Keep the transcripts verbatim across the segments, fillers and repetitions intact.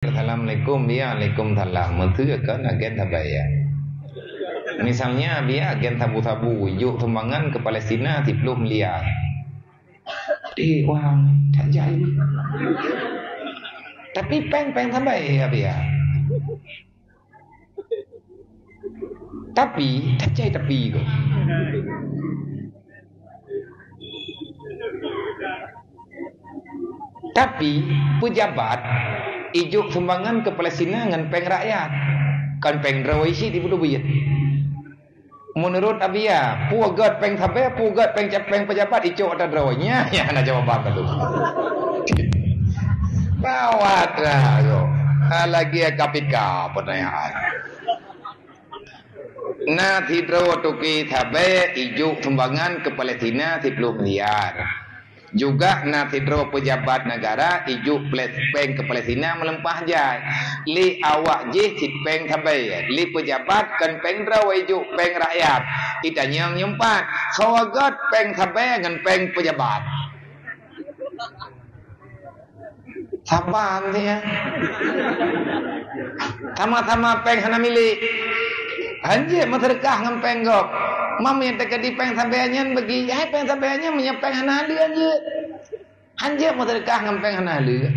Assalamualaikum, ya, waalaikumsalam. Meuteue kon agen sabe, ya. Misalnya, biya agen sabu-sabu, jok sumbangan ke Palestina siploh miliar. Eh, wang, tak jai. Tapi peng, peng sabe, ya, biya. Tapi, tak jai tapi ko. Tapi, pejabat ijok sumbangan ke Palestina ngon peng rakyat. Kon peng droe cit ibeutôi buet. Menurut Abiya, peue gét peng sabe, peue gét peng, peng pejabat icok ata droe. Nya, ya, na jawaban tu. Bawat lah tu. Ha, lagi K P K pertanyaan. Na sidroe tuki sabe ijok sumbangan ke Palestina siploh miliar. Juga na sidroe pejabat negara ijok pele-, peng ke Palestina meuleumpah jai. Lé awak jih cit peng sabe, lé pejabat kon peng droe ijok peng rakyat. Itanyong nyoe pat, soe gét peng sabe ngon peng pejabat? Saban siat. Sama-sama peng hana milék. Hanjeuet meuseudeukah ngon peng gob. Mam nyang teukeudi peng sabe nyan bagi, hai peng sabe nyan meunyoe peng hana haleue hanjeuet. Hanjeuet meuseudeukah ngon peng hana haleue.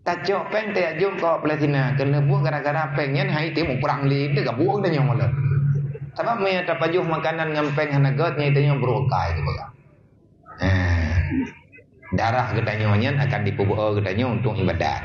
Tacok peng tajak jok keu Palestina, keuneuk buet gara-gara peng nyan hai teuh muprang lé, teuh gabuek geutanyoe malam. Sabab meunyoe tapajoh makanan ngon peng hana gét, nyan geutanyoe brôk kai teuh peugah. Eh, darah geutanyoe nyan akan dipeubeuet geutanyoe untuk ibadat.